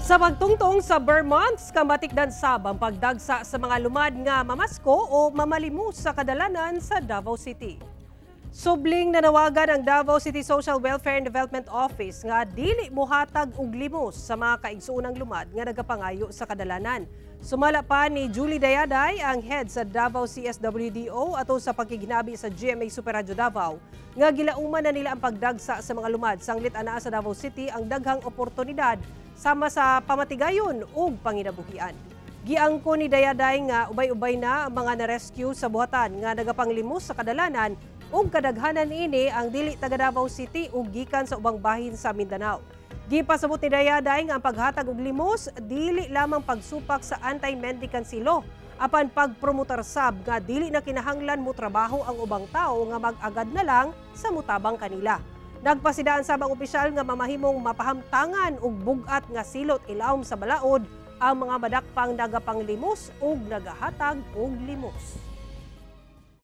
Sa pagtungtong sa ber months, kamatikdan sab ang pagdagsa sa mga lumad nga mamasko o mamalimos sa kadalanan sa Davao City. Subling nanawagan ang Davao City Social Welfare and Development Office nga dili mohatag og limos sa mga kaigsuonang lumad nga nagapangayo sa kadalanan. Sumala pa ni Julie Dayaday, ang head sa Davao CSWDO, ato sa pagkignabi sa GMA Super Radio Davao, nga gilauman na nila ang pagdagsa sa mga lumad sanglit anaa sa Davao City ang daghang oportunidad sama sa pamatigayon ug panginabuhian. Giangko ni Dayaday nga ubay-ubay na ang mga na-rescue sa buhatan nga nagapanglimos sa kadalanan ug kadaghanan ini ang dili taga Davao City ug gikan sa ubang bahin sa Mindanao. Gipasabot ni Dayaday nga ang paghatag og limos dili lamang pagsupak sa anti-mendicancy law apan pagpromotar sab nga dili na kinahanglan mo trabaho ang ubang tao nga mag-agad na lang sa mutabang kanila. Nagpasidaan sab ang opisyal nga mamahimong mapahamtangan og bug-at nga silot ilawom sa balaod ang mga madakpang nagapanglimos ug nagahatag og limos.